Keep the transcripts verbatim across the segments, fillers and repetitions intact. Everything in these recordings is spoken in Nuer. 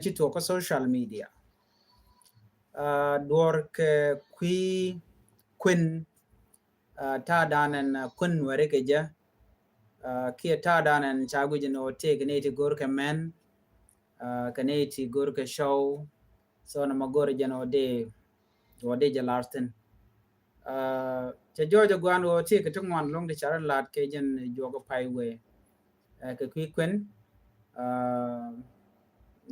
ci tuɔk kä social media. Duɔr kɛ kui̱ kuën ta̱a̱ danɛn kuën Nuɛri kɛ jɛ. Kiɛ ta̱a̱ danɛn ca guic ni ɣöö tëë kɛ nɛy ti go̱r kɛ mɛn kɛ nɛy ti go̱r kɛ cɔw. So nɔmɔ go̱r jɛ ni ɣöö dee duɔr dee jɛ lar thi̱n. Cɛ jɔɔc ɛ gua̱a̱n ɣöö tëë kɛ ti ŋuan lo̱ŋ ti ca rɔ lat kɛ jɛn juɔk ɛ pay wee kɛ kui̱ kuën.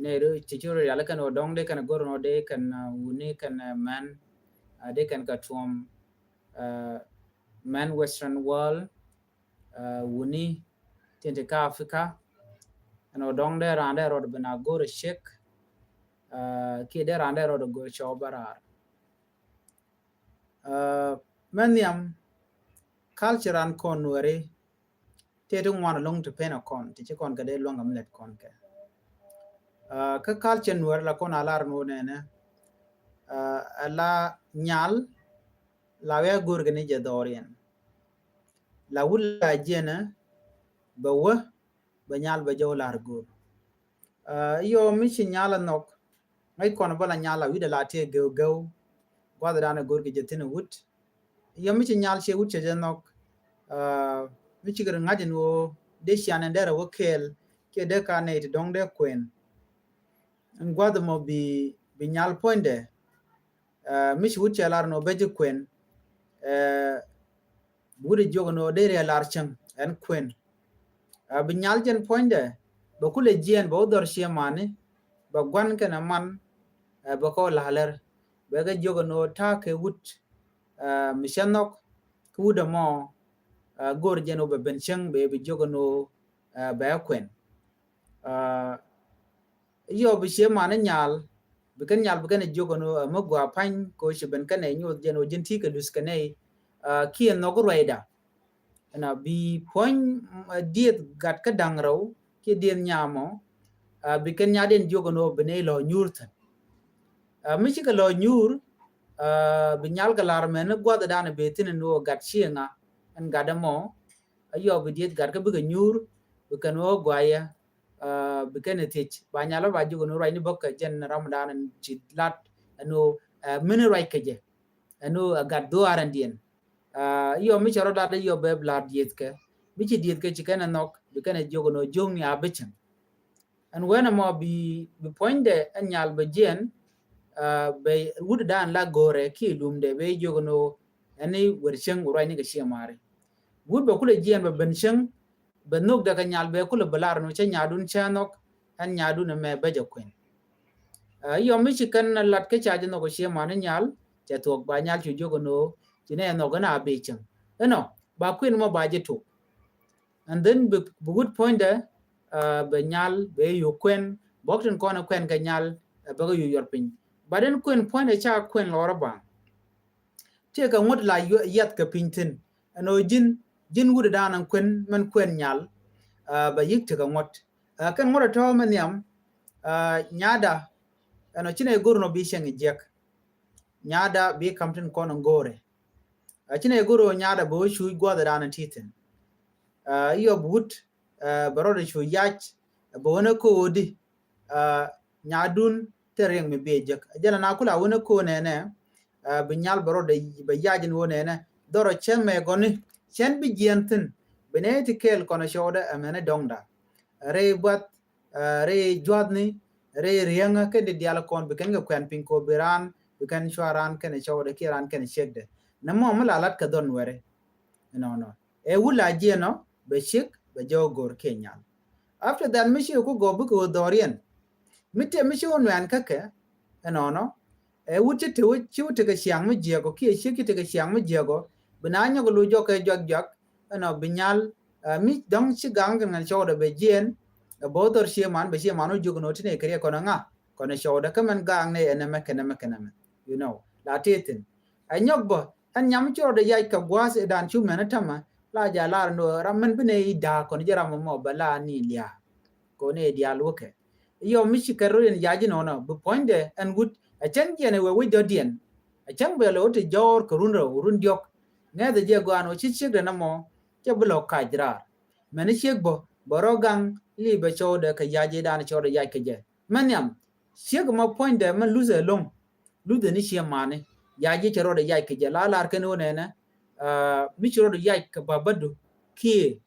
Nɛy ti ci rɔ rial kɛn ɣöö dɔ̱ŋ dee kɛn go̱r ni ɣöö dee kɛn wuni kɛn mɛn dee kɛn kɛ tuɔm mɛn Western world. Wuni tin ti kä Africa. Ɛn ɣöö dɔ̱ŋ dee raan dee rɔɔd ben a go̱r ɛ ciek kiɛ dee raan dee rɔɔd ɛ go̱r cɔw bä raar. Mɛ nhiam culture an kɔn Nuɛri tëë ti ŋuan lo̱ŋ ti pen ɛ kɔn ti ci kɔn kɛ dee luäŋ kɛ mi lɛt kɔn kɛ. Kä culture Nuɛri la kɔn a lar ni wä nɛnɛ ɛ la nyal la wee a go̱r kɛ ni jɛ dhɔriɛn. La wut la jiɛnɛ bɛ wä bɛ nyal bɛ jɔw lar go̱r. Iyɔ mi ci nyal a nhɔk ŋäc kɔn bä la nyal a wi̱dɛ la tëë gɛw gɛw. Gua̱th danɛ go̱r kɛ jɛ thi̱n wut. Iyɔ mi ci nyal ciɛ wut cɛ jɛ nhɔk mi cikɛ ri ŋa̱c in ɣöö dee cian in derɛ wä kɛɛl kiɛ dee ka nɛy ti dɔ̱ŋ dee kuɛn. In gua̱th mɔ bi bi nyal puɔ̱nydɛ. Mi ci wut cɛ lar nɔ bɛ ji̱ kuɛn. Wut jiök nɔ dee riɛ lar cäŋ ɛn kuɛn. Bi nyal jɛn puɔ̱nydɛ bɛ kulɛ jiɛɛn bɛ wä dhɔr ciɛ mani bɛ gua̱n kɛnɛ man bɛ kɔ la̱lɛr bɛ kɛ jiök nɔ ta̱a̱ kɛ wut mi cɛ nhɔk. Kɛ wut ɛmɔ go̱r jɛn wä bɛ ben cäŋ bɛ bi jiök nɔ bɛ kuɛn. Iyɔ bi ciɛ mani nyal bi kɛn nyal bi kɛn jiök ɛn ɣöö mi gɔaa pa̱ny kɛ ɣöö ci ben kɛn ɛ nyoth jɛn ɣöö ji̱n ti kɛ luth kɛ nɛy. Kiɛ nhɔk ruɛyda ɛn a bi puɔ̱ny dieth gat kä da̱ŋ rɛw kiɛ dieth nyamɔ. Bi kɛn nyadiɛn jiök ɛn ɣöö bi nɛy lɔ nyuur thi̱n. Mi cikɛ lɔ nyuur bi nyal kɛ lar mɛn ni gua̱th dan bi thi̱n ɛn ɣöö gat ciɛ ŋa ɛn gat ɛmɔ. Iyɔ bi dieth gat kä bikɛ nyuur bi kɛn ɣöö gɔaa yɛ. Bi kɛn ɛ thiec ba nyal ba jiök ɛn ɣöö ruacni bä kɛ jɛn ram dan ɛn ci lat ɛn ɣöö mini ruac kɛ jɛ ɛn ɣöö ɛ gat dhuaar ɛn diɛn. Iyɔ mi cɛ rɔ lat iyɔ bɛ bi lar dieth kɛ mi ci dieth kɛ ci kɛn ɛ nhɔk bi kɛn ɛ jiök ɛn ɣöö jiökni a bi cäŋ. Ɛn wen ɛmɔ bi bi puɔ̱nydɛ ɛn nyal bɛ jiɛn bɛ wut dan la go̱rɛ kiɛ lumdɛ bɛ jiök ɛn ɣöö ɛn i̱ wer cäŋ wä ruacni kɛ ciɛ mari. Wut bɛ kulɛ jiɛn bɛ ben cäŋ bɛ nhök dɛ kɛ nyal bɛ kulɛ bɛ lar nu cɛ nyadun cɛ nhɔk. Ɛn nyadun ɛmɛ bɛ jɛ kuɛn. Iyɔ mi ci kɛn lat kä ca jɛ nhɔk ɛ ciɛ mani nyal cɛ thuɔk ba nyal cu jiök ɛn ɣöö ci nɛ nhɔk ɛn a bɛ cäŋ. Ɛnɔ ba kuɛn mɔ ba jɛ tok. And then bi wut puɔ̱nydɛ bɛ nyal bɛ yio̱w kuɛn bɔk tin kɔn ɛ kuɛn kɛ nyal bɛ kɛ yio̱w yuɔr piny. But ɛn kuɛn puɔ̱nydɛ ca kuɛn lɔrä baŋ. Tëë kɛ ŋuɔ̱t la yiath kɛ piny thi̱n ɛn ɣöö ji̱n ji̱n wut ɛ da̱a̱n ɛn kuɛn mɛn kuɛn nyal. Bɛ yi̱k tëë kɛ ŋuɔ̱t kɛn ŋuɔ̱t ɛ tɔ̱ mɛ nhiam. Nyada ɛn ɣöö ci nɛ go̱r nɔ bi cieŋ jiɛk. Nyada bi ka̱m tin kɔn ɛn go̱rɛ. Ci nɛ go̱r ɣöö nyada bɛ wä cuuc gua̱th ɛ da̱a̱n ɛn ti thi̱n. Iyɔ bi wut bɛ rɔɔdɛ cu yac bɛ wä nɛ ko̱o̱di. Nyadun te riɛŋ mi biɛ jek jɛn na kula wä nɛ ko̱o̱ nɛnɛ. Bi nyal bɛ rɔɔdɛ bɛ yac in wä nɛnɛ dhɔrɔ cɛn mɛ gɔni cɛn bi jiɛn thi̱n. Bi nɛ ti kɛɛl kɔn cɔɔdɛ ɛmɛni dɔŋda rɛy buath rɛy juathni rɛy riɛŋä kɛn di dial kɔn bi kɛn kɛ kuɛn piny kɔ bi raan bi kɛn cua raan kɛn cɔwdɛ kiɛ raan kɛn ciekdɛ. Nɛ mɔ mi la lat kɛ dhɔn wɛri. Nɔnɔ ɛ wut la jiɛn ɔ bɛ ciek bɛ jɛ wä go̱r kiɛ nyal. After that mi ci ku gɔw bikɛ wä dhɔriɛn mi tëë mi ci wä nuɛn käkɛ. Ɛnɔnɔ ɛ wut ci te wä ci wä tekɛ ciaŋ mi jiɛkɔ kiɛ ciek ci tekɛ ciaŋ mi jiɛkɔ. Bi na nyɔk lu jɔk kɛ juak juak ɛnɔ bi nyal mi dɔŋ ci gaŋ kɛ ŋan cɔwdɛ bɛ jiɛn. Ɛ both or ciɛ man bɛ ciɛ man wä jiök nɔ ti nɛ kɛ riɛk kɔn ɛ ŋa kɔn ɛ cɔwdɛ kä mɛn gaŋ nɛ ɛnɛ mɛ kɛnɛ mɛ kɛnɛ mɛ. You know la ti thin ɛ nyɔk bä ɛn nyam cɔwdɛ yac kɛ gua̱a̱th ɛ dan cu mɛn ɛ tämɛ. La ja lar nɔ ram mɛn bi nɛ i̱ da̱a̱ kɔn jɛ ram mɔ bɛ la ni lia̱a̱. Kɔn ɛ diaal wä kɛ Iyɔ mi ci kɛt rot in yac inɔnɔ bi puɔ̱nydɛ ɛn wut ɛ cäŋ jiɛn ɛ wee wec dɔ̱diɛn. Ɛ cäŋ bɛ lɛ wä ti jɔɔr kɛ run rɛw run diɔ̱k. Ŋɛth ɛ jiɛ gɔaan wä ci ciekdɛ nɔmɔ cɛ bi lɔ kac raar. Mɛn i̱ ciek bä bä rɔ gaŋ li bɛ cɔwdɛ kɛ yac i̱ daan cɔwdɛ yac kɛ jɛ mɛn nhiam. Ciek mɔ puɔ̱nydɛ mɛn luthɛ lo̱ŋ. Luthɛ ni ciɛ mani. Ya ji̱ cɛ rɔɔdɛ yac kɛ jɛ la lar kɛn wä nɛnɛ. Mi ci rɔɔdɛ yac kɛ babadu kiɛ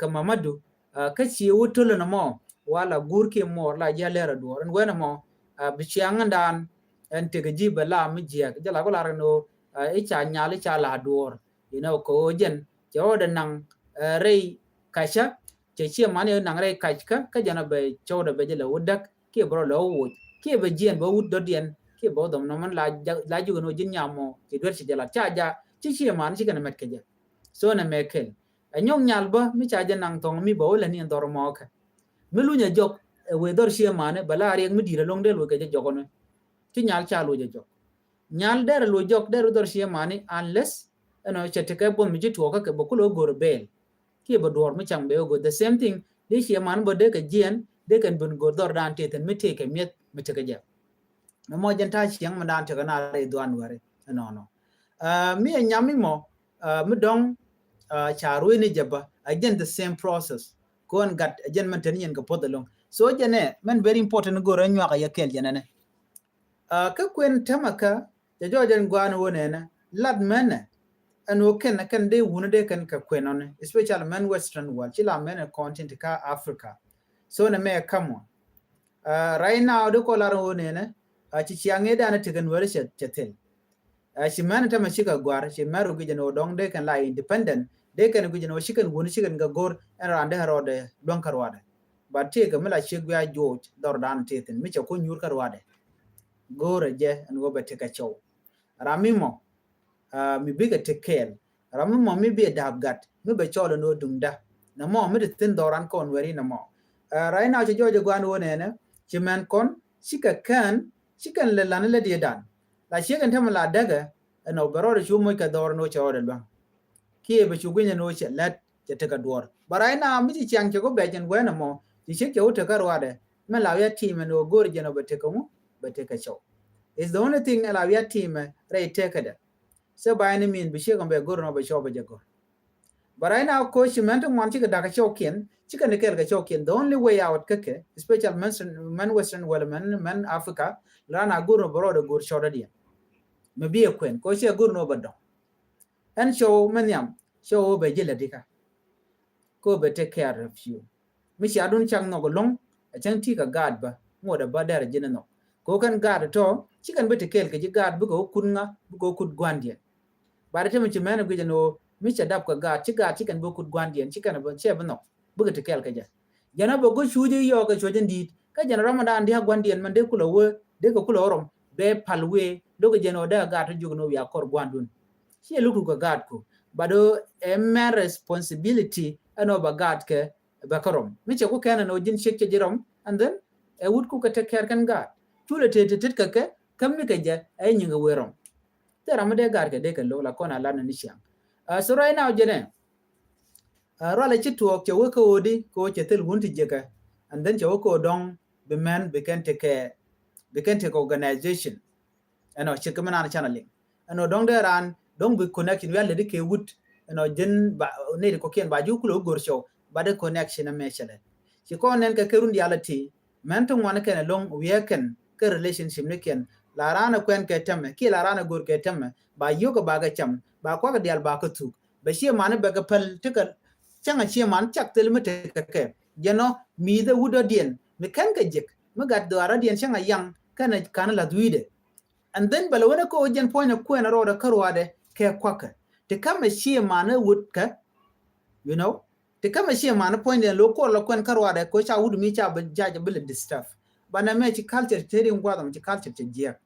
kɛ mamadu. Kä ci wä tölä nɔmɔ wala gur kiɛ muɔr la ji̱ a lɛr a duɔr ɛn wɛn ɛmɔ. Bi ciaŋ ɛn daan ɛn tekɛ ji̱ bɛ la mi jiɛk jɛ la kɔ lar kɛn wä. I̱ ca nyal i̱ ca la duɔr. Inɔ kɛ wä jɛn cɛ rɔɔdɛ naŋ rɛy kacä. Cɛ ciɛ mani naŋ rɛy kac kä kä jɛn a bɛ cɔwdɛ bɛ jɛ lɛ wä däk kiɛ bɛ rɔ lɛ wä woc kiɛ bɛ jiɛn bɛ wut dɔ̱diɛn kiɛ bɛ wä dhɔm nɔmɔ la ji̱ kɛn wä ji̱n nyam mɔ ci duer ci jɛ lat ca ja ci ciɛ mani ci kɛn mɛt kɛ jɛ. So nɛ mɛ kɛl ɛ nyɔk nyal bä mi ca jɛ naŋ thɔŋ mi bɛ wä lɛ ni ɛn dhɔr mɔ kɛ mi lunyɛ jɔk. Ɛ wee dhɔr ciɛ mani bɛ la riɛk mi di̱i̱t ɛ loŋ dee luɔc kɛ jɛ jɔk ɔnɛ. Ci nyal ca luɔc ɛ jɔk. Nyal derɛ luɔc jɔk derɛ dhɔr ciɛ mani unless ɛnɔ cɛ tekɛ buɔth mi ci tuɔɔkä kɛ bɛ kulɛ wä go̱r bɛɛl. Kiɛ bɛ duɔr mi caŋ bɛ wä go̱r the same thing. Dee ciɛ mani bä dee kɛ jiɛn dee kɛn ben go̱r dhɔr dan tëë thin mi tëë kɛ mi̱eth mi tekɛ jɛ. Mɛ mɔ jɛn ta̱a̱ ciɛŋ mi dan tekɛ na rɛy dhuan wɛri ɛnɔnɔ. Mi ɛ nyam mi mɔ mi dɔŋ ca ruëëni jɛ bä a jɛn the same process. Kɔn gat a jɛn mɛn teni yɛn kɛ puɔth ɛlɔŋ so jɛnɛ mɛn very important go̱r ɛ nyuak a yɛ kɛl jɛnɛnɛ. Kä kuën tämɛ kä cɛ jɔɔc ɛn gua̱a̱n wä nɛnɛ lat mɛnɛ. Ɛn wä kɛn kɛn dee wuni dee kɛn kɛ kuën ɔni especially mɛn western world ci la mɛnɛ continent kä Africa. So nɛ mɛ ɛ kamɔ. Right now dee kɔ lar wä nɛnɛ ci ciaŋ ëë danɛ tekɛ nuɛri cɛ thil. Ci mɛn tämɛ cikɛ gua̱r ci mɛn ruk guic ɛn wä dɔŋ dee kɛn la independent dee kɛn guic ɛn wä cikɛn wuni cikɛn kɛ go̱r ɛn raan dee rɔɔdɛ luäŋ kä ruadɛ. But tëëkɛ mi la ciek guia̱ juɔc dhɔr dan tëë thin mi cɛ ku nyuur kä ruadɛ. Go̱o̱rɛ jɛ ɛn ɣöö bɛ tekɛ cɔw. Ram mi mɔ mi bikɛ tek kɛɛl. Ram mi mɔ mi bi ɛ da̱a̱p gat mi bɛ cɔl ɛn ɣöö duŋda. Nɛ mɔ mi ti thi̱n dhɔran kɔn wɛri nɛ mɔ. Right now cɛ jɔɔc ɛ gua̱a̱n ɣöö nɛnɛ ci mɛn kɔn cikɛ kɛn cikɛn lɛ lan lɛ diɛ dan. La ciek ɛn tämɛ la däkɛ ɛn ɣöö bɛ rɔɔdɛ cu moc kɛ dhɔr ɛn ɣöö cɛ rɔɔdɛ lua̱ŋ. Kiɛ bɛ cu guinyɛ ni wä cɛ lät cɛ tekɛ duɔr. But right now mi ci ciaŋ cɛ ku bɛc in wɛn ɛmɔ ci ciek cɛ wä tekɛ ruadɛ. Mɛ la wiat tiimɛ ni wä go̱r jɛn wä bɛ tekɛ ŋu bɛ tekɛ cɔw. Is the only thing la wiat tiimɛ rɛy tekädɛ. So by any mean bi ciek ɛmɔ bɛ go̱r ni wä bɛ cɔw bɛ jɛ go̱r. But right now ko ci mɛn ti ŋuan cikɛ dakä cɔwkiɛn cikɛ ni kɛɛl kɛ cɔwkiɛn the only way out käkɛ especially mɛn western wala mɛn Africa. Ran a go̱r ni wä bɛ rɔɔdɛ go̱r cɔwdädiɛn. Mɛ bi ɛ kuɛn ko ci ɛ go̱r ni wä bɛ dɔŋ. Ɛn cɔw mɛ nhiam cɔw bɛ ji̱ lɛ dikä. Ko bɛ take care of you. Mi cia dun cak nhɔk loŋ a cäŋ ti kɛ gaat bä ŋot a bä dɛr a ji̱n nhɔk. Ko kɛn gaat tɔ ci kɛn bä ti kɛɛl kɛ ji̱ gaat bikɛ wä kut ŋa bikɛ wä kut guandiɛn. Bat ti mi ci mɛn a guic ɛn ɣöö mi cɛ dap kɛ gaat ci gaat ci kɛn bä kut guandiɛn ci kɛn bä cɛ bä nhɔk. Bikɛ ti kɛɛl kɛ jɛ. Jɛn a bɛ go̱ cuuc i̱ yɔɔk kɛ cuɔ̱c in di̱i̱t kä jɛn ram in daan di̱a̱k gua̱ndiɛn mɛn dee kulɛ wee dee kɛ kulɛ wä rɔm bɛ pal wee. Lo̱k jɛn ɔ dee a gaat ti jok ni wia kɔr gua̱ndun. Ciɛ luk tuk kɛ gaat ku bat ɔ ɛ mɛn responsibility ɛn ɔ bɛ gaat kɛ bɛ kä rɔm mi cɛ ku kɛn ɛn ɔ ji̱n ciek cɛ ji̱ rɔm. And then ɛ wut ku kɛ tek kɛɛr kɛn gaat culɛ tëë ti tet kɛ kɛ käm ni kɛ jɛ ɛ nyiŋ kɛ wee rɔm. Thil ram mi dee gaat kɛ dee kɛ lo̱k la kɔn a lat ni ni ciaŋ. So right now jɛnɛ rualɛ ci tuɔɔk cɛ wä kä ɣöödi kɛ ɣöö cɛ thil wun ti jiäkä. And then cɛ wä kä ɣöö dɔ̱ŋ bi mɛn bi kɛn tekɛ bi kɛn tekɛ organization. Ɛnɔ cɛ kɛ mi naan canɛ liŋ ɛnɔ dɔ̱ŋ dee raan dɔ̱ŋ bi connection wial ledi kɛ wut. Ɛnɔ ji̱n ba nɛy ti kɔkiɛn ba ji̱ kulɛ wä go̱r cɔw ba dee connection ɛmɛ cɛ lɛ. Ci kɔn nɛn kɛ kɛ run diaal ɛ ti mɛn ti ŋuan kɛn ɛlɔ̱ŋ wiee kɛn kä relationship ni kɛn. La raan ɛ kuɛn kɛ tämɛ kiɛ la raan ɛ go̱r kɛ tämɛ ba yio̱k ɛ ba kɛ cam ba kuak ɛ diaal ba kɛ thuk. Bɛ ciɛ mani bɛ kɛ päl tekɛ cäŋ a ciɛ man cak thil mi tekɛ kɛ jɛn ɔ mi̱i̱th ɛ wut ɔ diɛn mi kɛn kɛ jiɛk mi gat dhuaar ɔ diɛn cäŋ a yaŋ kɛn ɛ kan lath wi̱i̱dɛ. And then bɛ lɛ wen ɛ kä ɔ jɛn puɔ̱ny ɛ kuɛn ɛ rɔɔdɛ kä ruaadɛ kɛ kuakɛ ti kamɛ ciɛ mani wut kɛ. You know ti kamɛ ciɛ mani puɔ̱ny diɛn lo̱ kuɔr lɛ kuɛn kä ruaadɛ kɛ ɔ ca wut mi ca bi jac bi lɛ disturb. Banɛ mɛ ci culture te ri ŋuath ɔm ci culture cɛ jiɛk.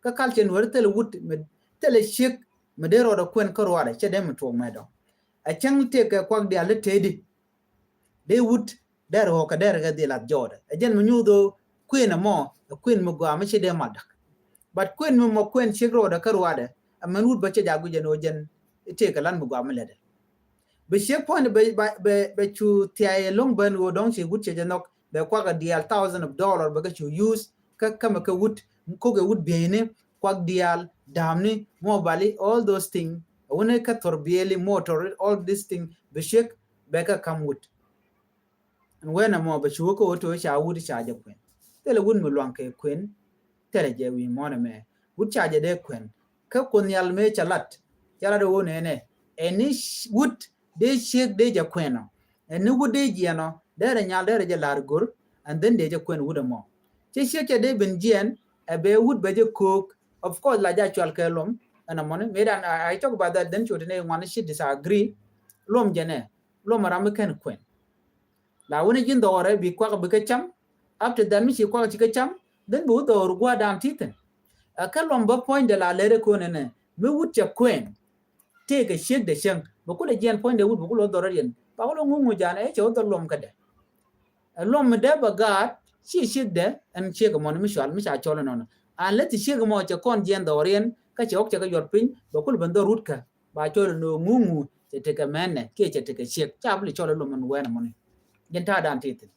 Kä culture nuɔri thilɛ wut mɛ thilɛ ciek mɛ dee rɔɔdɛ kuɛn kä ruaadɛ cɛ dee mɛ tuɔɔk mɛ dɔ̱ŋ. Ɛ cäŋ tëëkɛ kuak diaal te tëëdi dee wut dee rɔɔkɛ dee rɛ kɛ dhil ath jɔɔdɛ ɛ jɛn mɛ nyuuth ɣöö kuën ɛmɔ ɛ kuën mi gɔaa mi ci dee mal da̱k. But kuën mi mɔ kuën ciek rɔɔdɛ kä ruaadɛ ɛ mɛn wut bä cɛ jaak guic ɛn ɣöö jɛn i̱ tëëkɛ lan mi gɔaa mi lätdɛ. Bi ciek puɔ̱nydɛ bɛ cu thia̱a̱c ɛlɔ̱ŋ ben ɣöö dɔ̱ŋ ci wut cɛ jɛ nhɔk bɛ kuak a diaal thousand of dollar bɛ kɛ cu use kä kämɛ kɛ wut. Kokɛ wut bieyni kuak diaal da̱a̱mni mobile all those thing. Wuni kä thor bieli motor all this thing bi ciek bɛ kɛ kam wut. Ɛn wen ɛmɔ bɛ cu wä kä wä to̱ ca wut ca jɛ kuën. Thilɛ wut mi luaŋ kɛ kuën cɛrɛ jɛ wi̱i̱ muɔ̱ɔ̱n ɛmɛ. Wut ca jɛ dee kuɛn. Kä Kuoth Nhial mëë cɛ lat, cɛ lat ɛ ɣöö nɛnɛ, ɛn ni wut dee ciek dee jɛ kuɛn ɔ, ɛn ni wut dee jiɛn ɔ, derɛ nyal derɛ jɛ la̱r go̱r, and then dee jɛ kuɛn wut ɛmɔ. Cɛ ciek cɛ dee ben jiɛn, ɛ bɛ wut bɛ jɛ ko̱o̱k. Of course la jɛ a cual kɛ luɔm ɛn ɛmɔni. Mëë dan I, I talk about that, then cu ti nɛ ŋuan ci disagree. Luɔm jɛ nɛ, luɔm ɛ ram mi kɛn kuɛn. La wuni ji̱n dhɔrɛ bi kuak bi kä cam. After that mi ci kuak ci kä cam, then bi wut dhɔr gua̱a̱ dan ti thin. Ɛ kä luɔm bä puɔ̱nydɛ la lɛr ɛ ko̱n ɛnɛ, mi wut cɛ kuɛn, tëëkɛ ciek dɛ cäŋ, bɛ kulɛ jiɛn puɔ̱nydɛ wut bɛ kulɛ wä dhɔr ɛ riɛn, ba kulɛ ŋuŋu jan ɛ cɛ wä dhɔr luɔm kädɛ. Ɛ luɔm mi dee bɛ gaat, ci ciek dɛ ɛn ciek ɛmɔni mi cual mi ca cɔl ɛnɔnɔ. An lɛ ti ciek ɛmɔ cɛ kɔn jiɛn dhɔr riɛn, kä cɛ ɣɔk cɛ kɛ yuɔr piny, bɛ kulɛ ben dhɔr wut kä, ba cɔl ɛnɔ ŋuŋu cɛ tekɛ mɛnɛ kiɛ cɛ tekɛ ciek, ca bi lɛ cɔl ɛ luɔm ɛn wɛn ɛmɔni. Jɛn ta̱a̱ dan ti thin.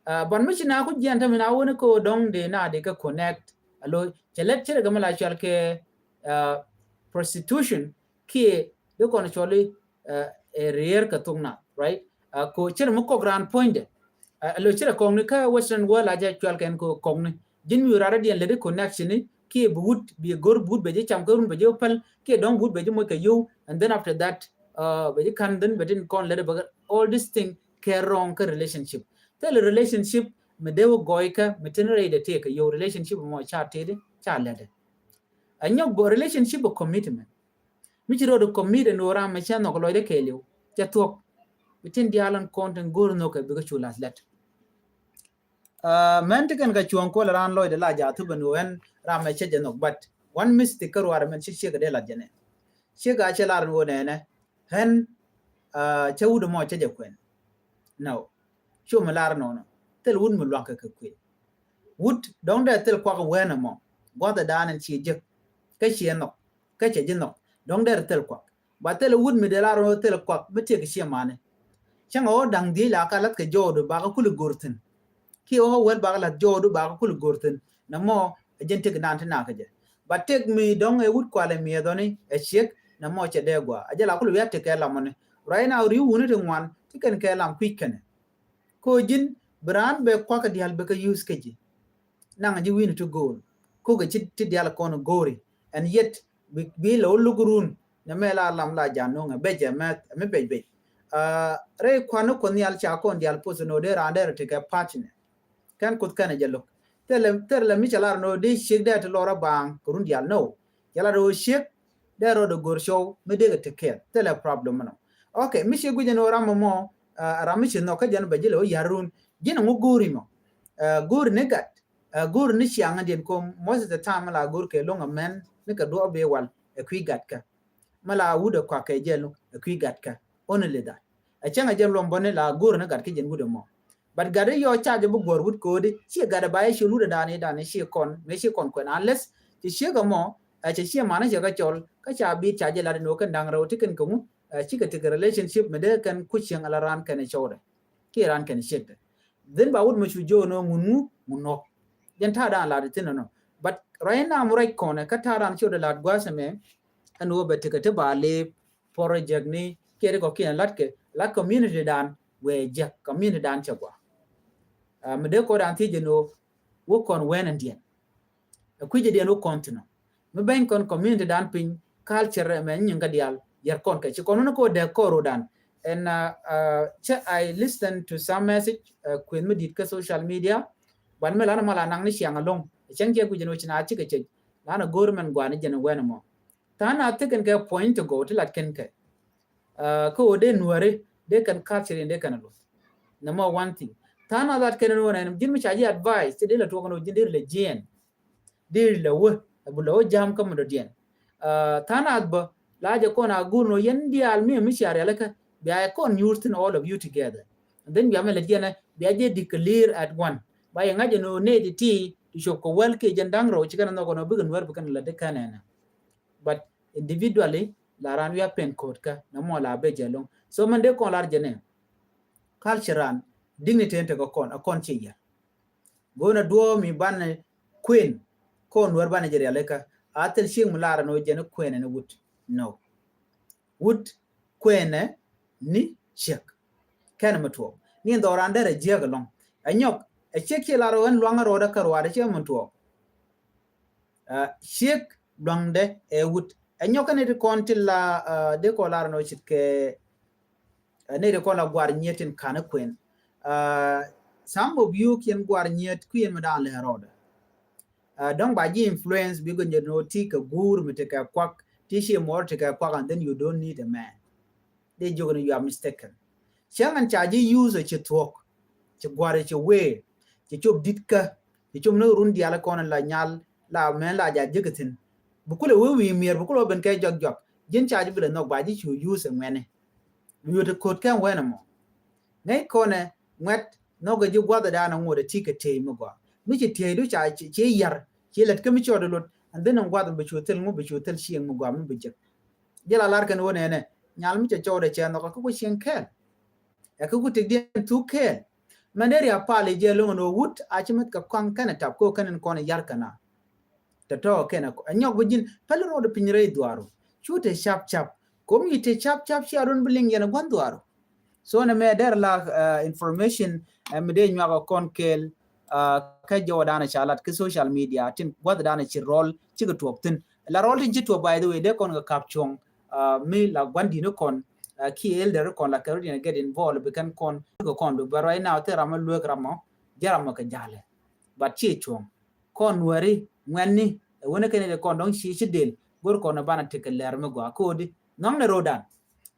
Ɛ, but mi ci na ku jiɛn tämɛ na wuni kä dɔ̱ŋ dee na dee kä connect. Alo, cɛ lɛt cɛ rɛ gɛ mi la cual kɛ, ɛ, prostitution kiɛ dee kɔn cuali, ɛ, ɛ rier kɛ thok na, right? Ɛ, ko cɛ rɛ mi kɔk raan puɔ̱nydɛ. Ɛ, alo, cɛ rɛ kɔkni kä Western world a jɛ cual kɛn ko kɔkni. Ji̱n mi rar diɛn lɛ di connection ni kiɛ bi wut, bi go̱r bi wut bɛ ji̱ cam kä run bɛ ji̱ päl, kiɛ dɔ̱ŋ bi wut bɛ ji̱ moc kɛ yio̱w, and then after that, ɛ, bɛ ji̱ ka̱n, then bɛ tin kɔn lɛ di bɛ, all this thing kɛ wrong kä relationship. Thilɛ relationship mi dee wä gɔɔy kä mi tin rɛy dee tëëk kɛ yio̱w, relationship mɔ ca tëëdi ca lɛtdɛ. Ɛ nyɔk bä relationship bä commitment. Mi ci ro̱o̱d commit ɛn ɣöö ram mɛ cɛ nhɔk lɔcdɛ kɛɛliw, cɛ thuɔ̱k. Bi tin diaal ɛn kɔn tin go̱o̱r nhɔk kɛ bikɛ cu lath lɛt. Ɛ, mɛn ti kɛn kɛ cuɔ̱ŋ kuɔl raan lɔcdɛ la jath thop ɛn ɣöö ɛn ram mɛ cɛ jɛ nhɔk, but one mistake kä ruaar ɛmɛn ci ciek ɛ dee lath jɛ nɛ. Ciek a cɛ lar ɛn ɣöö nɛnɛ, ɣän, ɛ, cä wut ɛmɔ cä jɛ kuɛn. No. Cu mi lar nɔnɔ. Thil wut mi luaŋkɛ kɛ kuël. Wut dɔ̱ŋ dee thil kuak wɛn ɛmɔ. Gua̱th ɛ daan ɛn ciɛ jek. Kä ciɛ nhɔk. Kä cɛ ji̱ nhɔk. Dɔ̱ŋ dee thil kuak. Ba thil wut mi dee lar nɔ thil kuak mi tiek ciɛ mani. Cäŋ ɣöö da̱ŋ dhiec la ka lath kɛ jɔɔdu ba kä kul i̱ go̱r thi̱n. Kiɛ wä kä wäl bak lath jɔɔdu bak kul go̱r thi̱n. Nɛ mɔ ɛ jɛn tëk nan ti nak kɛ jɛ. Ba tëk mi dɔ̱ŋ ɛ wut kualɛ miɛthɔni ɛ ciek, nɛ mɔ cɛ dee gua. Ɛ jɛ la kul wiat ti kɛ lamɔni. Right now ri̱w wuni ti ŋuan ti kɛn kɛ lam kui̱c kɛnɛ. Ko ji̱n bi raan bɛ kuak kɛ diaal bɛ kɛ use kɛ ji̱. Naŋ ji̱ wi̱ni ti go̱o̱l. Ko kɛ ci ti diaal kɔn go̱o̱ri. And yet bi, bi lɛ wä luk run. Nɛ mɛ la lam la jan no̱ŋɛ bɛc ɛ mɛ, mɛ bɛc bɛc. Ɛ, rɛy kuan ni Kuɔth Nhial ca kɔn diaal poth ni wä dee raan dee rɔ ti kɛ partner. Kɛn Kuoth kɛn ɛ jɛ lo̱k. Thilɛ, thilɛ mi cɛ lar ni wä dee ciek dee ti lɔr a baaŋ kɛ run diaal ni wä. Cɛ lar wä ciek dee rɔ dee go̱r cɔw mi dee kɛ ti kɛɛl. Thilɛ problem mi nɔ. Okay, mi ciek guic ni wä ram mɔ, ɛ, ram mi ci nhɔk kä jɛn bɛ ji̱ lɛ wä yar run. Ji̱n ŋu go̱o̱ri mɔ. Ɛ, go̱o̱ri ni gat. Ɛ, go̱o̱ri ni ciaŋ diɛn ko most of the time mi la go̱o̱r kɛ lo̱ŋ a mɛn ni kɛ duɔ̱ɔ̱p bee wal ɛ kui̱ gat kä. Mi la wut ɛ kuak kɛ jɛ lo̱ŋ ɛ kui̱ gat kä. Only that. Ɛ cäŋ ɛ jɛ luɔm bä ni la go̱o̱ri ni gat kä jɛn wut ɛ mɔ. But gat i̱ yɔ ca jɛ bi guɔ̱r wut ko̱di ciɛ gat ɛ ba yɛ ciɛ wut ɛ dani dani ciɛ kɔn mëë ciɛ kɔn kuɛn unless ci ciek ɛ mɔ ɛ cɛ ciɛ mani cɛ kä cɔl kä ca bi̱i̱t ca jɛ lat ni wä kɛn da̱ŋ rɛw ti kɛn kɛ ŋu ɛ cikɛ tekɛ relationship mi dee kɛn kuc cieŋ ala raan kɛn ɛ cɔwdɛ. Kiɛ raan kɛn ciekdɛ. Then ba wut mɛ cu jiök ni ŋun ŋu ŋun nhɔk. Jɛn ta̱a̱ dan lat ithin nɔ. But right now mi ruac kɔnɛ kä ta̱a̱ dan ciötdɛ lat gua̱a̱th ɛmɛ. Ɛn wä bɛ tekɛ ti ba lip project ni kiɛ ti kɔkiɛn latkɛ la community dan wee jek community dan cɛ gua. Ɛ, mi dee kɔ dan thiec jɛ ni wä kɔn wɛn ɛn diɛn. Ɛ kui̱cɛ diɛn wä kɔn thin ɔ. Mi beny kɔn community dan piny, culture ɛmɛ nyin kä diaal, yɛr kɔn kɛ ci kɔn wä ni kɔ dee kɔr wä dan. And, uh, uh, cɛ I listen to some message, uh, kueth mi dit kä social media. Ban mi lan ma la naŋ ni ciaŋ alɔŋ. Cɛŋ cɛ kui̱cɛ ni wä ci na cikɛ cɛ. Lan a go̱o̱r mɛn guani jɛn wɛn mɔ. Tha̱a̱ŋ na thi̱kɛn kɛ point to go ti lat kɛn kɛ. Uh, kä wä dee nuäri dee kɛn culture in dee kɛn a luth. Number one thing. Tha̱a̱ŋ na lat kɛn ni wä nɛn ji̱n mi ca ji̱ advice ti dee la tuɔk ni wä ji̱n dee ri lɛ jiɛn. Dee ri lɛ wä, ɛ bi lɛ wä jam kä mi dɔ̱diɛn. Uh, tha̱a̱ŋ na bä la jɛ kɔn a go̱o̱r ni wä yɛn diaal mi mi cia rialikä bia yɛ kɔn nyuur thin all of you together. And then bia mi lɛ jiɛn bia jɛ declare at one. Ba yɛ ŋa̱c jɛ ni wä nee ti ti ti cop kɛ wäl kiɛ jɛn da̱ŋ rɛw ci kɛn a nhɔk kɔn wä bikɛ nuäär bi kɛn lɛ dee kɛn ɛnɛ. But individually la ran wi̱i̱ a pen ko̱o̱t kä nɛ mɔ la ben jɛ lo̱ŋ. So mɛn dee kɔn lar jɛ nɛ culture ran dignity in tekɛ kɔn a kɔn ci yɛ. Go̱o̱n a duɔ̱ɔ̱p mi banɛ kuën kɔn wär banɛ jɛ rialikä a thil cieŋ mi lar ni wä jɛ ni kuën ni wut. No. Wut kuënɛ ni ciek. Kɛn mi tuɔɔk ni in dhɔran derɛ jiäk alɔŋ. Ɛ nyɔk ɛ ciek ci lar wä ɛn luaŋ a rɔɔdä kä ruaadɛ ciek mi tuɔɔk. Ciek luaŋdɛ ɛ wut. Ɛ nyɔk kɛ ni ti kɔn ti la, dee kɔn lar nɔ cit kɛ ni ti kɔn la guar nyiet tin kan kuɛn. Some of you kiɛn guar nyiet kuiɛn mi dan lɛ rɔɔdɛ. Dɔŋ ba ji̱ influence bi gɔ nyet nɔ ti kɛ guur mi ti kɛ kuak, ti ci mɔr ti kɛ kuak, and then you don't need a man. Dee jiök ni you are mistaken. Cäŋ ɛn ca ji̱ use ci thuɔ̱k, ci guar ci wee, ci cop dit kä, ci cop ni run dial kɔn la nyal, la mɛn la ja ji̱ kä thi̱n. Bi kulɛ wee wi̱i̱ mier, bi kulɛ wee ben kɛ jɔk jɔk. Ji̱n ca ji̱ bi lɛ nhɔk ba ji̱ cu use ŋuɛni. Mi yot ko̱t kɛn wɛn ɛmɔ. Ŋäc kɔnɛ ŋuɛt nhɔkɛ ji̱ gua̱th dan ŋuɔt ɛ ti kɛ tey mi gɔaa. Mi ci tey du ca ci yar, ci lät kä mi cɔɔd lot, and then ŋuath bi cu thil ŋu bi cu thil cieŋ mi gɔaa mi bi jek. Jɛ la lar kɛn wä nɛnɛ, nyal mi cɛ cɔwdɛ cɛ nhɔk kä ku cieŋ kɛɛl. Ɛ kä ku tik diɛn thuk kɛɛl. Mɛn dee riak pal i̱ jɛ loŋ ni wut a ci mɛth kɛ kɔaŋ kɛn ɛ tap ko kɛn in kɔn i̱ yar kɛn a. Tɛ tɔɔ kɛn ɛ nyɔk bi ji̱n päl rɔɔd piny rɛy dhuaaru. Cu te cap cap. Kom yi te cap cap cia run bi liŋ yɛn ɛ gua̱n dhuaaru. So nɛ mɛ dɛr la information mi dee nyuak ɛ kɔn kɛɛl. Kä jɔwä danɛ ca lat kä social media tin gua̱th danɛ ci rɔl cikɛ tuɔk thin. La rɔl tin ci tuɔk, by the way, dee kɔn kɛ kap cuɔ̱ŋ mi la gua̱n di̱n kɔn ki elder kɔn la kɛ rut yɛn get involved bi kɛn kɔn kɛ kɔn du, but right now thil ram mi luek ram mɔ jɛ ram mɔ kɛ jalɛ. But ci cuɔ̱ŋ kɔn nuɛri ŋuɛni ɛ wuni kɛn ɛ kɔn dɔŋ ci ci del go̱r kɔn ɛ banɛ tekɛ lɛr mi gɔaa kodi. Nhɔŋ ni rodan.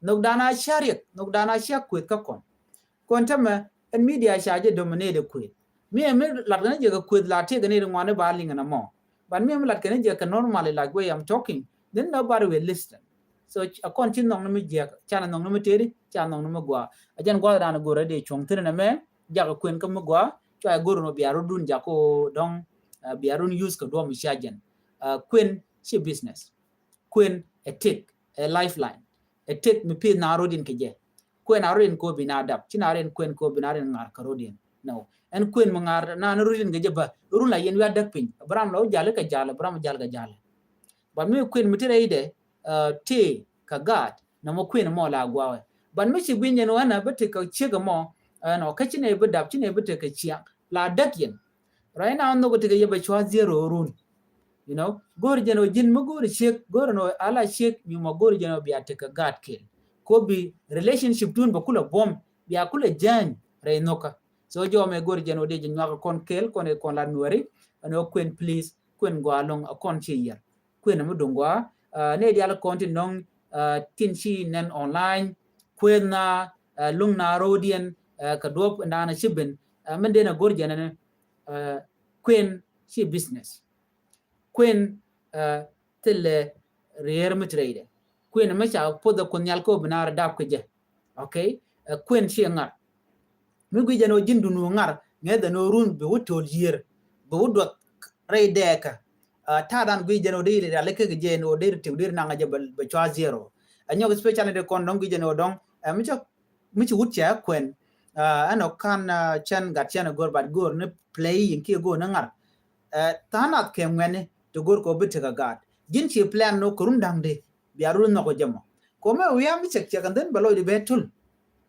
Nhok dan a cia riɛk, nhok dan a cia kueth kä kɔn. Kɔn tämɛ ɛn media ca jɛ dominate kueth. Mi ɛn mi lat kɛn jɛ kɛ kueth la tiek kɛn iri ŋuani ba liŋ ɛn ɛmɔ. But mi ɛn mi lat kɛn jɛ kɛ normally like way I'm talking, then nobody will listen. So a kɔn ci nhɔŋ ni mi jiɛk, ca ni nhɔŋ ni mi teri, ca nhɔŋ ni mi gua. A jɛn guath dan go̱r a dee cuɔ̱ŋ thin ɛn ɛmɛ, jak kɛ kuen kä mi gua, cua go̱r ni bia run dun jak ko dɔŋ, bia run use kɛ duɔm cia jɛn. Kuen ci business. Kuen ɛ tek, ɛ lifeline. Ɛ tek mi pith na rodin kɛ jɛ. Kuen a rodin ko bi na dap. Ci na rin kuen ko bi na rin ŋar kɛ rodin. No. Ɛn kuen mi ŋar na ni rodin kɛ jɛ ba. Run la yɛn wiat däk piny. Abraham la wä jali kɛ jali, Abraham jali kɛ jali. But mi kuen mi ti rɛy dɛ ti kɛ gaat na mɔ kuen mɔ la guawɛ. But mi ci guinyɛn wä na bi ti kɛ ciek mɔ ɛnɔ kä ci ne bi dap, ci ne bi ti kɛ ciak. La däk yɛn. Right now nhok tekɛ yɛ bɛ cua zero run. You know, go̱r jɛn ɔ ji̱n mi go̱r ciek, go̱r nɔ ala ciek, mi mɔ go̱r jɛn ɔ bia tekɛ gaat kɛl. Ko bi relationship dun bɛ kulɛ buɔm, bia kulɛ jäny rɛy nhokä. So jɔmɛ go̱r jɛn ɔ dee jɛ nyuak kɔn kɛl, kɔn ɛ kɔn la nuɛri, ɛn ɔ kuen please, kuen gɔaa loŋ a kɔn ci yiɛr. Kuen mi duŋ gɔaa, ne dial kɔn ti nɔŋ tin ci nɛn online, kuen na luŋ na rodiɛn kɛ duɔp ndan ci ben, min den a go̱r jɛn ɛn kuen ci business. Kuen thilɛ rier mi ti rɛydɛ. Kuen mi ca puɔth ɛ kun nhial kä bi naar dap kä jɛ. Okay? Kuen ci ŋar. Mi gui jɛn ɔ ji̱n dun wu ŋar ŋɛ dhɛ ni ɔ run bi wu tol yier bi wu duɔth rɛy dɛɛkä. Ta̱a̱ dan gui jɛn ɔ dee riali kä jɛ ni ɔ dee ri tiw dee ri naŋ jɛ bɛ cua zero. Ɛ nyɔk especially de kɔn dɔŋ gui jɛn ɔ dɔŋ mi cɛ mi ci wut cɛ kuɛn. Ɛn ɔ kan cɛn gat cɛn ɛ go̱r bat go̱r ni play in kiɛ go̱r ni ŋar. Tha̱a̱ŋ nath kɛ ŋuɛni ti go̱r kɔ bi tekɛ gaat. Ji̱n ci plan ni ɔ kɛ run da̱ŋ di bia run nhɔk ɔ jɛ mɔ. Kɔ mɛ wi̱i̱ am cɛk cɛk and then bɛ lɔcdi bɛ tul.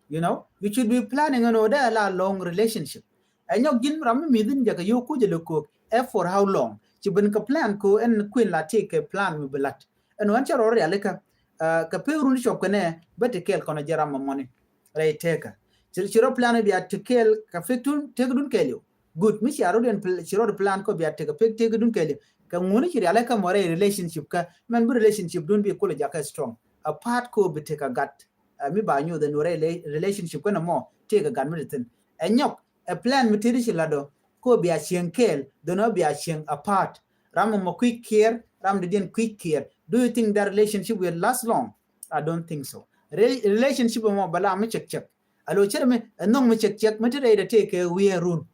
You know, you should be planning ɛn ɔ dee la long relationship. Ɛ nyɔk ji̱n ram mi mi̱th in jɛ kɛ yio̱w kucä lɛ ko̱o̱k ɛ for how long? Ci ben kɛ plan ko ɛn kuën la tëë kɛ plan mi bi la̱t. Ɛn ɣän cɛ rɔ rialikä kɛ pek run cɔp kɛnɛ bä ti kɛɛl kɔn jɛ ram mɔni rɛy tëkä. Ci rɔ plan bia ti kɛɛl kɛ pek tun tëk dun kɛɛl yio̱w. Good, mi ci a rɔ diɛn ci rɔ plan kɔ bia tëk pek tëk dun kɛɛl yio̱w. Kɛ ŋuni ci rialikä mɔ rɛy relationship kä mɛn bi relationship dun bi kulɛ jakä strong. A part ko bi tëk a gat mi ba nyuth ɛn wä rɛy relationship kɛnɛ mɔ tëk a gat mi ti thin. Ɛ nyɔk ɛ plan mi tëë di ci lat dɔ ko bia cieŋ kɛɛl dɔnɔ bia cieŋ a part. Ram mɔ kui̱ kiɛɛr, ram di diɛn kui̱ kiɛɛr. Do you think that relationship will last long? I don't think so. Relationship mɔ bala mi cɛk cɛk. Alo cɛrɛ mi ɛ nhɔŋ mi cɛk cɛk mi ti rɛy dɛ tëë kɛ wiee run.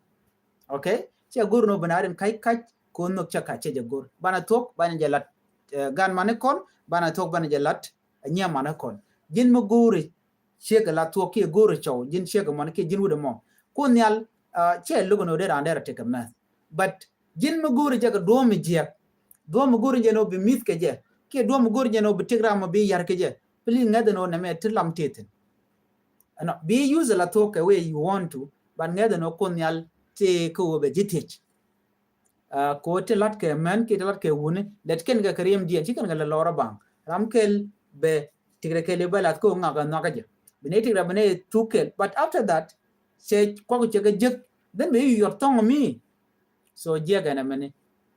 Okay? Cɛ go̱r ni ɔ bi na rin kac kac ko nhɔk cɛ kac cɛ jɛ go̱r. Banɛ thuɔk banɛ jɛ lat. Gan mani kɔn banɛ thuɔk banɛ jɛ lat. Nyia mani kɔn. Ji̱n mi go̱ri ciek la thuɔk kiɛ go̱ri cɔw ji̱n ciek mɔni kiɛ ji̱n wut mɔ. Kun nhial cɛ luk ni ɔ dee ran dee rɛ tekɛ mɛth. But ji̱n mi go̱ri jɛ kɛ duɔ̱ɔ̱m mi jiɛk. Duɔ̱ɔ̱m mi go̱ri jɛ ni ɔ bi mi̱th kɛ jɛ kiɛ duɔ̱ɔ̱m mi go̱ri jɛ ni ɔ bi tëk ram mi bi yar kɛ jɛ. Please ŋäth ni ɔ nɛmɛ ti lam tëë thin. Ɛnɔ bi use la thuɔk kɛ way you want to, but ŋäth ni ɔ kun nhial tëë kä wä bɛ ji̱ thiec. Ko ti lat kɛ män ki ti lat kɛ wuni lɛt kɛn kɛ kɛ riɛm diɛn ci kɛn kɛ lɛ lɔrä baŋ ram kɛl bɛ tikrɛ kɛl bɛ lath ko ŋak ɛ nhɔakä jɛ. Bi ni tikrɛ bi ni thuk kɛl, but after that cɛ kuak cɛ kɛ jek, then bɛ yɔr thɔŋ mi. So jiɛk ɛn ɛmɛni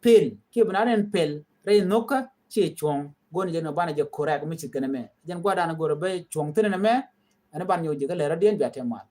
pel kiɛ bi na rin pel rɛy nhɔkä ci cuɔ̱ŋ. Goni jɛ ni banɛ jɛ correct mi ci kɛn ɛmɛ jɛn guadan gor bɛ cuɔ̱ŋ thin ɛmɛ. Ɛn ban nyɔ jɛ kɛ lɛ radiɛn bia tɛ mal.